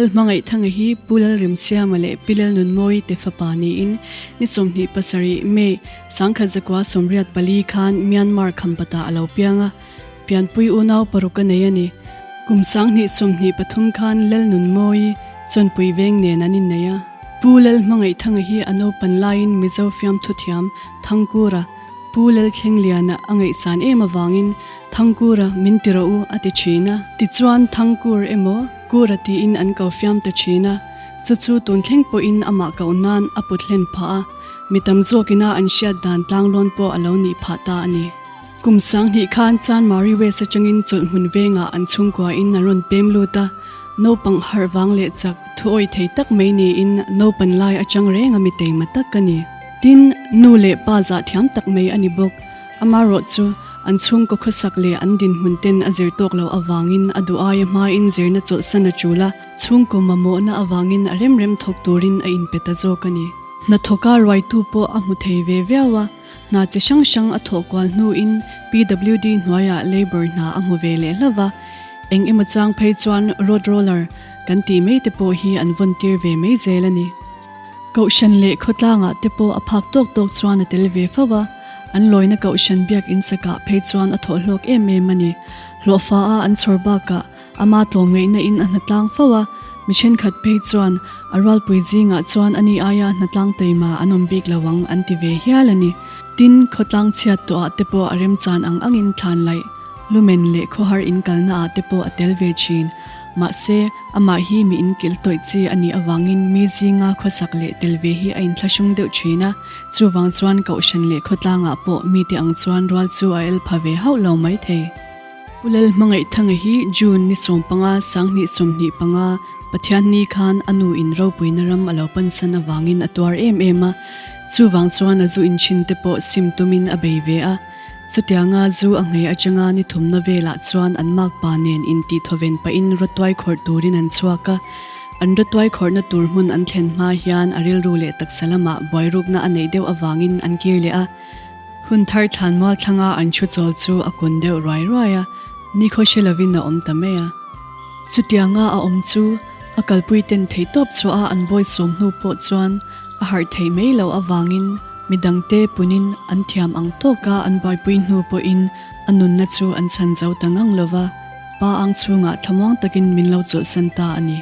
Lalhmangaihthanga hi Pu Lalremsiama leh Pi Lalnunmawii te fapa niin ni 27 May 1984 khan Myanmar Khampatah a lo piang a, pianpui unau paruk a nei a ni. Kum 2023 khan Lalnunmawii Chawnpui veng nen an innei a. Pu Lalhmangaihthanga hi a naupan laiin Mizo fiamthu thiam Thangkura, Pu Lalthlengliana a ngaihsan em avangin Thangkura min ti rawh u a ti thin a. Tichuan Thangkur emaw Kura tiin an ko fiam ta thin a, chu chu tun thleng pawhin amah koh nan a put hlen phah a, mi tam zawkina an hriat dan tlanglawn pawh a lo nih phah ta a ni. Kum 2000 khan Chanmari West atangin chawlhhmun vengah an chhungkuain an rawn pem lut a, naupang harh vang leh chak thuawi thei tak mai niin naupan lai atang reng a mi teima tak a ni. Tin, nu leh pa zah thiam tak mai a ni bawk. Amarawh chu an chhungkaw khawsak leh an dinhmun ten a zir tawk loh avangin a duh aia hmain zirna chawlhsan a tul a, chhungkaw mamawhna avangin a rem rem thawk turin a inpe ta zawk a ni. Hnathawka ruaitu pawh a hmu thei ve viau a, hna chi hrang hrang a thawh kual hnuin PWD hnuaiah labour hna a hmu ve leh hlauh va, eng emaw chang phei chuan road roller kan tih mai te pawh hi an vawn tir ve mai zel a ni. Kohhran leh khawtlangah te pawh a phak tawk tawk chuan a tel ve fo a, an lawina kohhran biak in sakah phei chuan a thawh hlawk em em a ni. Hlawhfa a an chhawr bakah ama tlawmngaihna in a hnatlang fo a, mi thenkhat phei chuan a rualpui zingah chuan ani aia hnatlang teima an awm bik lo ang an ti ve hial a ni. Tin, khawtlang chhiat tawhah te pawh a remchan ang angin thlan laih, lumen leh khawhar inkalna ah te pawh a tel ve thin. Mahse, amah hi mi inkilh tawih chi a nih avangin mi zinga khawsak leh tel ve hi a inthlahrung deuh thin a, chuvang chuan kohhran leh khawtlangah pawh mite ang chuan rual chu a el pha ve hauh lo mai thei. Pu Lalhmangaihthanga hi June ni 15, 2025, Pathianni khan a nu in ropuina ram a lo pansan avangin a tuar em em a, chuvang chuan a zu inchhin te pawh sim tumin a bei ve a. Chutianga zu a nghei atanga ni thumna velah chuan an makpa nen intih thawven pahin rawtuai khawrh turin an chhuak a. An rawtuai khawrhna tur hmun an thlen hma hian a rilru leh taksa lamah buairukna a neih deuh avangin an kir leh a. Hun thar thlan mual thlanga an thu chawl chu a kun deuh ruai ruai a, nikhaw hre lovin a awm ta mai a. Chutianga a awm chu a kalpui ten theihtawp chhuah a an bawisawm hnu pawh chuan a harh theih mai loh avangin Mi dangte punin an thiam ang tawka an buaipui hnu pawhin a nunna chu an chhan zo ta ngang lo va, pa ang chhungah thlamuang takin min lo chawlhsan ta a ni.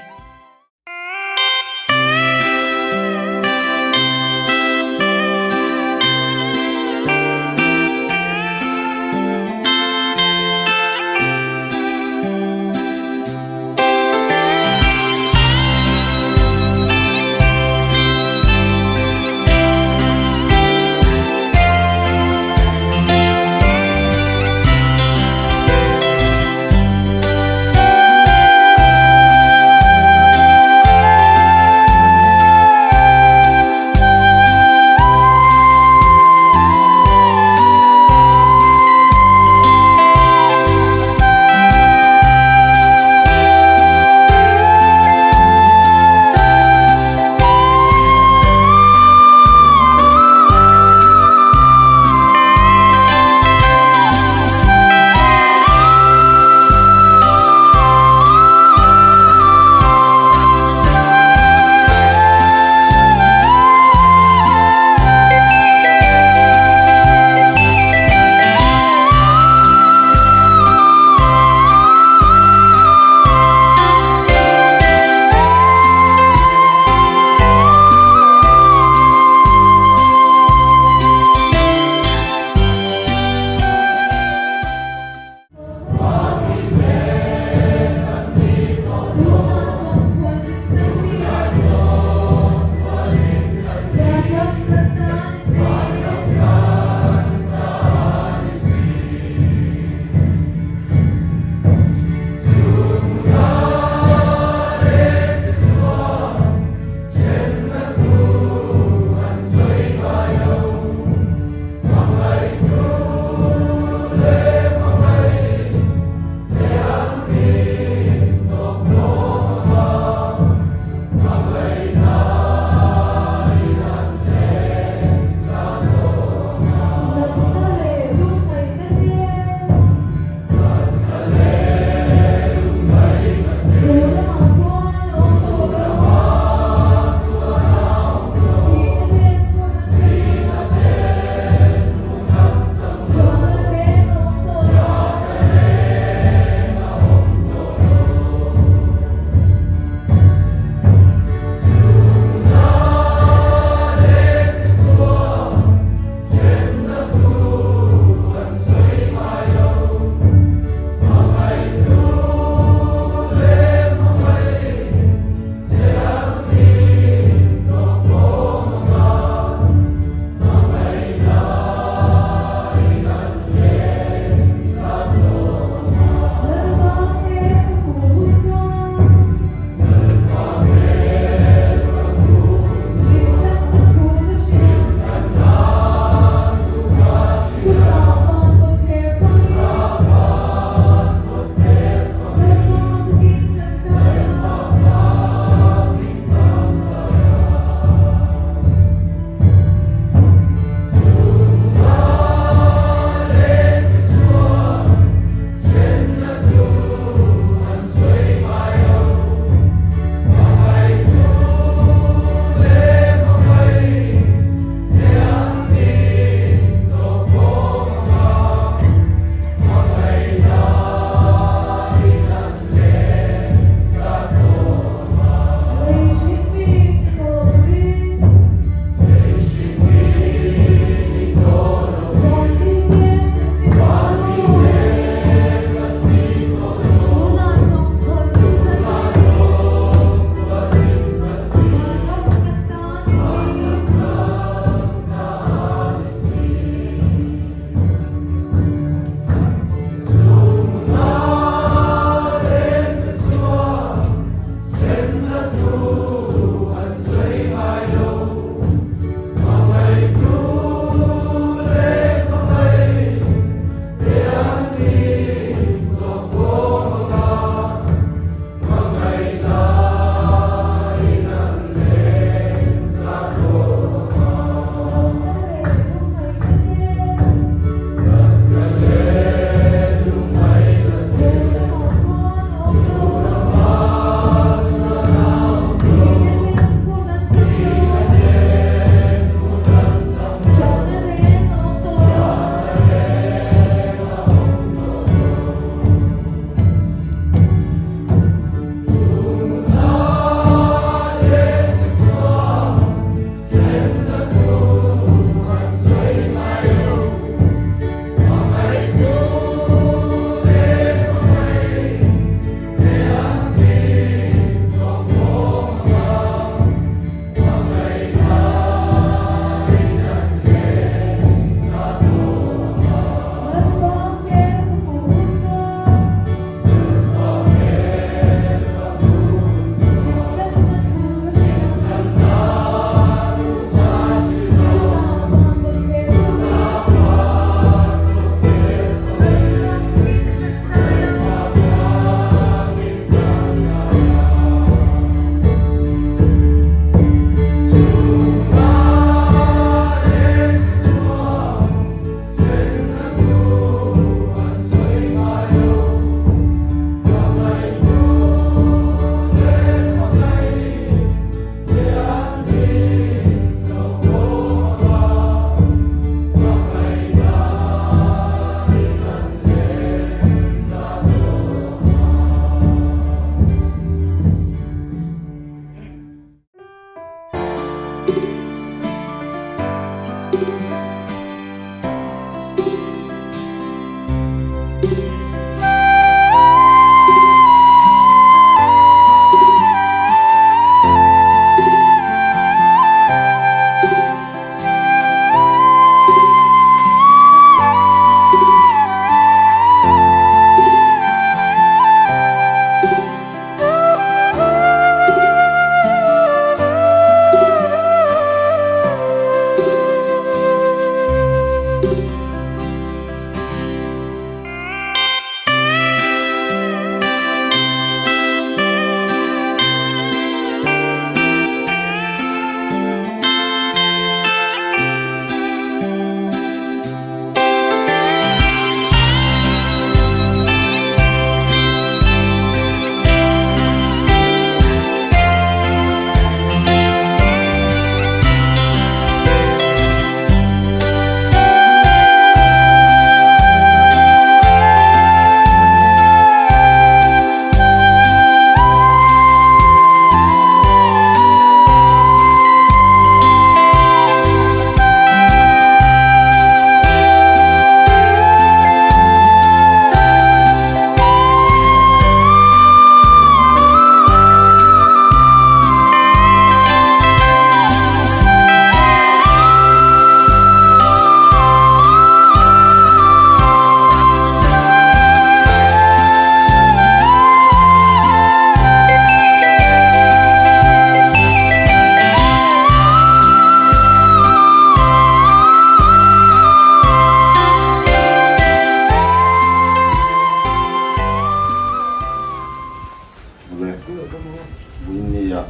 Vawiinniah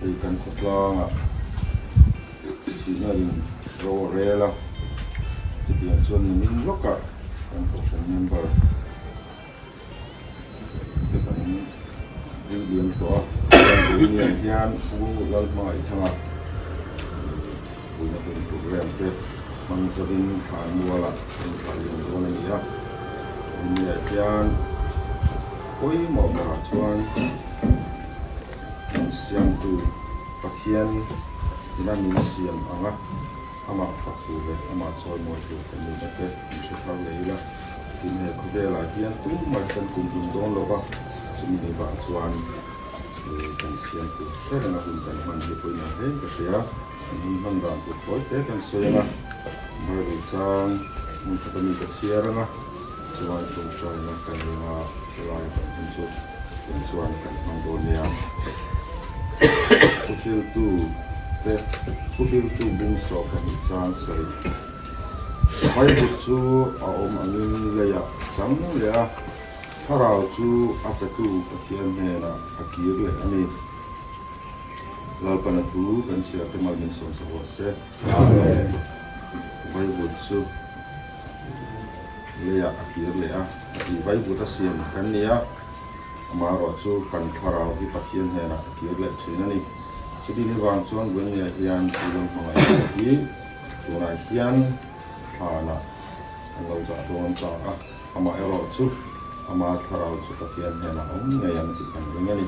hei kan khawtlangah thihna in ro a rel a, chutiang chuan nimin lawkah kan kohhran member te kan vui liam tawh a, chuan vawiinniah hian Pu Lalhmangaihthanga vuina hun program te hmang zavin thlanmualah kan thlah liam dawn a ni a, vawiinniah hian pawimawh berah chuan min siamtu Pathian ina min siam ang a, amah fak tur leh amah chawimawi tur kan nihna te min hre thar leh ila, tin he khawvelah hian tumah kan kumhlum dawn lo va, chumi ni vang chuan kan siamtu hre renga hun kan hman hi pawimawh hle ka hria, kan hun hman dan tur tawi te kan sawi ang a, Bible chang hmun khat ami ka chhiar ang a. Chuan tawngtaina kan ringa helai kan hun chu tun chuan kan hmang dawn nia. Thuhriltu te Thuhriltu bung sawh pahnih chang sarih. Vaivut chu a awm angin leiah a chang leh a, thlarau chu a petu Pathian hnenah a kir leh a ni. Lalpana thu kan chhiar te mal min sawm sak rawh se. Amen. Vaivut chu leiah a kir leh a, a tih vaivut a siam kan ni a, amaherawh chu kan thlarau hi Pathian hnenah a kir leh thin a ni. Chutih ni vang chuan Buennia hian Pu Lalhmangaihna hi tunah hian thlanah an lo zah dawn ta a, amaherawh chu ama thlarau chu Pathian hnenah a awm ngei ang tih kan ring a ni.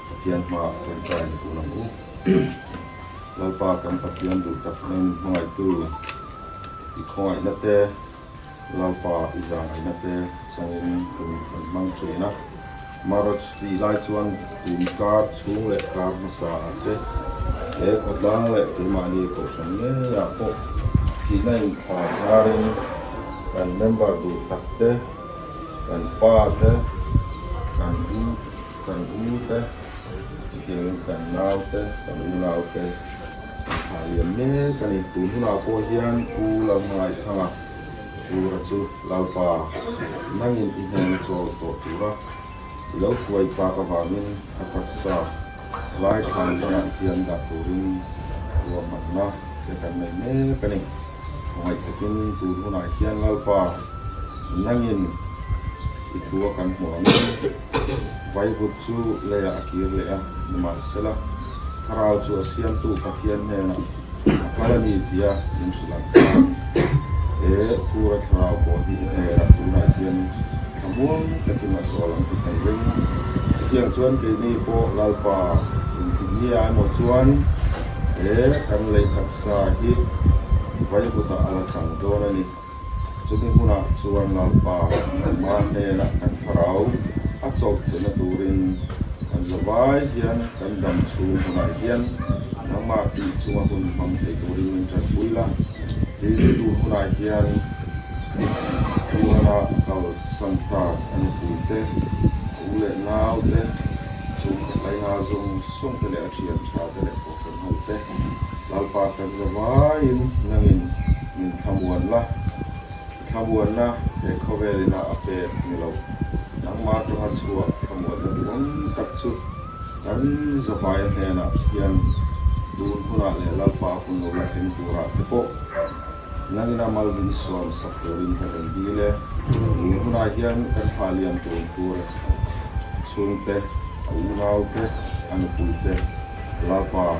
Pathian hmaah tawngtai ni tun ang u. Lalpa kan Pathian duh tak nen hmangaihtu i khawngaihna te, Lalpa i zahngaihna te changin hun kan hmang thin a. March tih lai chuan tun kar chhung leh kar hmasa ah te he khawtlang leh keimahni kohhran ngeiah pawh thihna inthla zarin kan member duh tak te, kan pa te, kan u Kan u te, chutiangin kan nau te, kan unau te an thlah liam mek a ni. Tun hunah pawh hian Pu Lalhmangaihthanga tura chu Lalpa nangin i hnena chawl tawh tura i lo hruai tak avangin a taksa lai thlan banah hian dah turin ruahmanna te kan nei mek a ni. Khawngaih takin tun hunah hian Lalpa nangin i thu a kan hmuh angin vaivut chu leiah a kir leh a, nimahsela thlarau chu a siamtu Pathian hnenah a kal a ni tia min hrilh ang khan he Kura thlarau pawh hi i hnenah tunah hian thlamuang takin a chawl ang tih kan ring. Chutiang chuan keini pawh Lalpa intiknia emaw chuan he kan lei taksa hi vaivutah a la chang dawn a ni. Chumi hunah chuan Lalpa nangmah hnenah kan thlarau a chawlh theihna turin kan zavai hian kan dam chhung hunah hian nangmah tih chunga hun hmang thei turin min tanpui la. Tin, tun hunah hian Purana kal san tak a nupui te, a u leh nau te, chhungkhat laina zawng zawng te leh a thian tha te leh kohhran ho te, Lalpa kan zavaiin nangin min thlamuan la, i thlamuanna he khawvel ina a pek ni lo, nangmah atanga chhuah thlamuanna duhawm tak chu kan zavaia hnenah hian tun hunah leh Lalpa hun lo la thleng turah te pawh nangina mal min sawm sak turin ka rawn dil e. Tun hunah hian kan thlah liam tur tur chhungte, a unaute, a nupuite, Lalpa,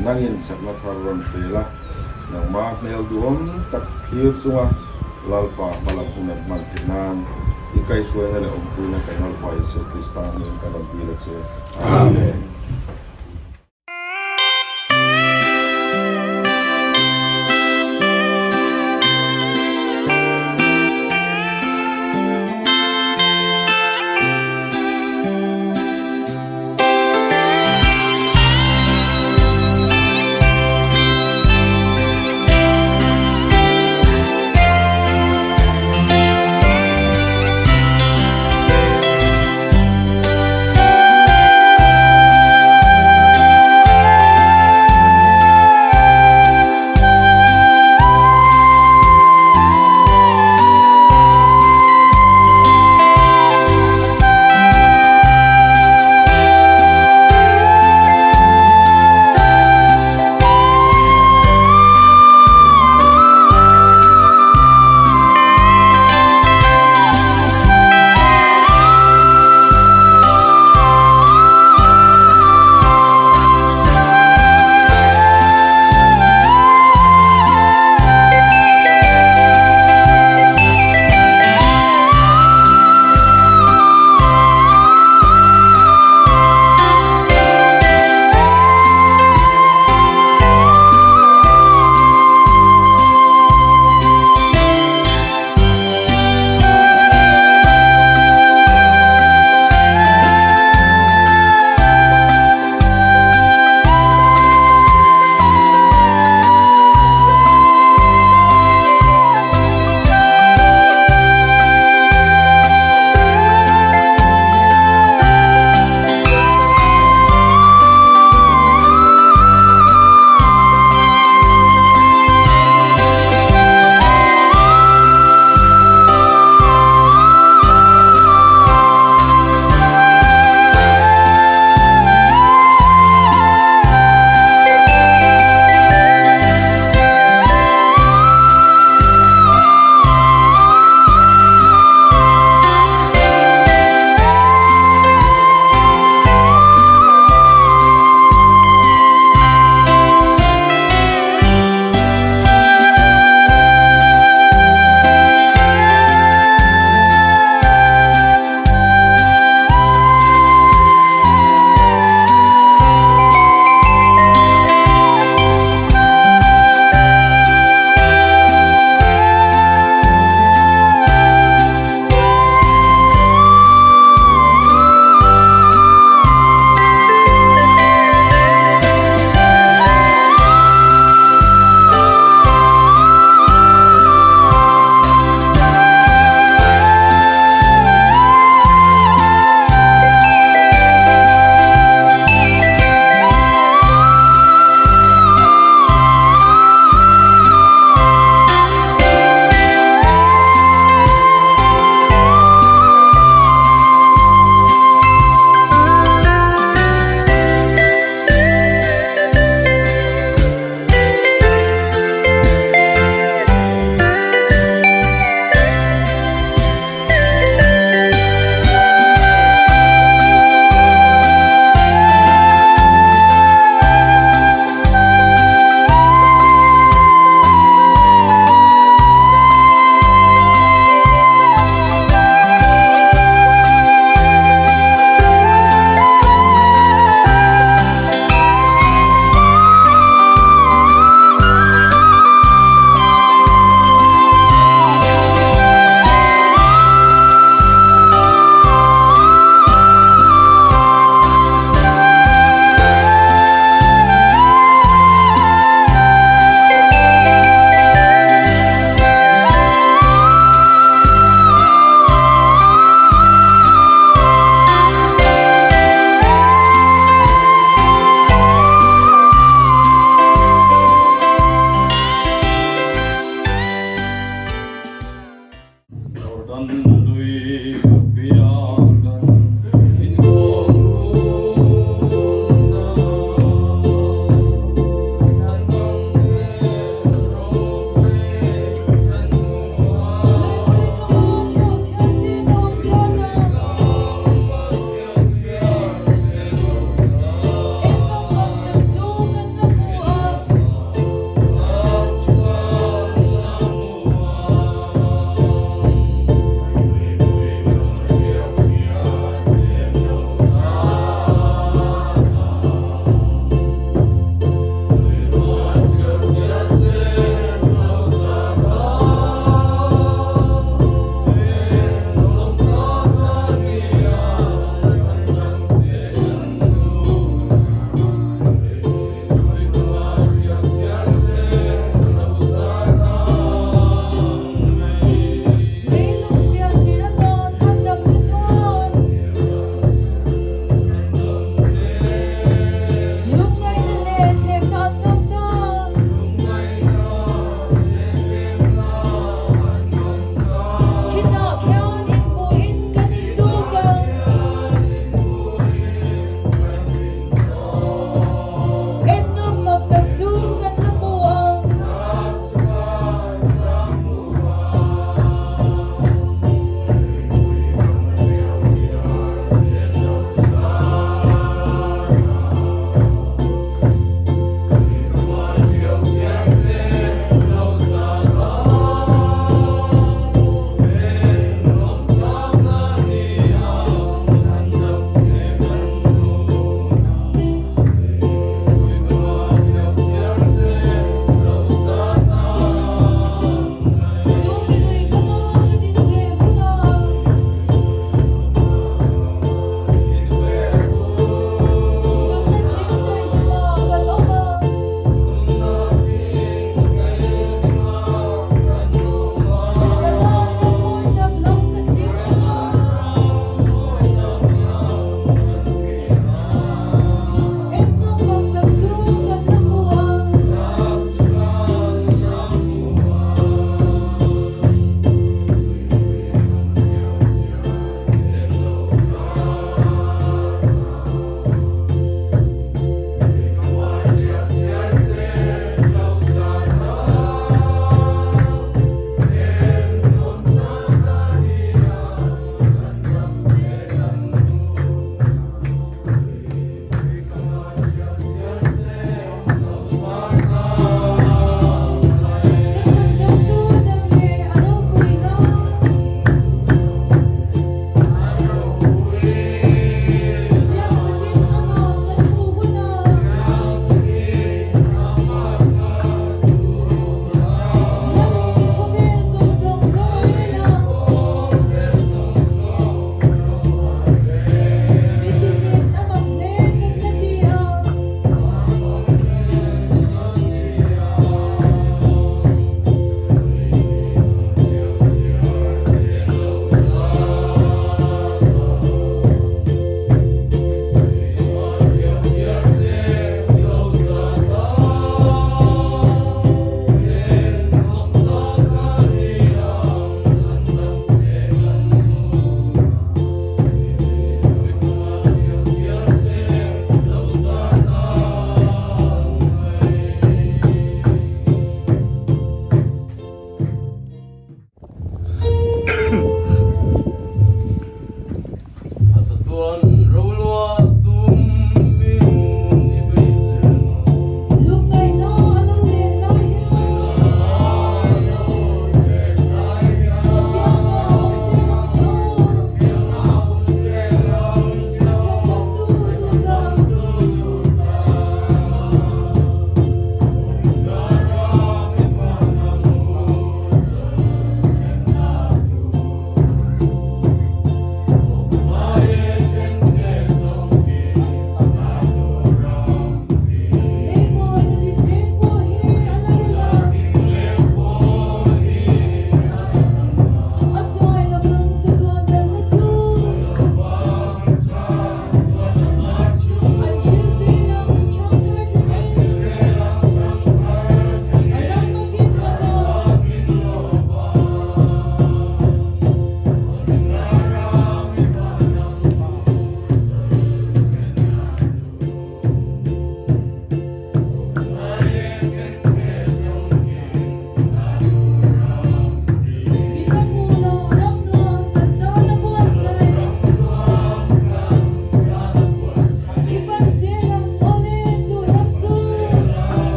Nangin chakna thar rawn pel a, nangmah hmel duhawm tak thlir chunga Lalpa hmalam hun an hman theih nan i kaihhruaina leh awmpuina kan Lalpa Isua Krista hmingin kan rawn dil a che. Amen.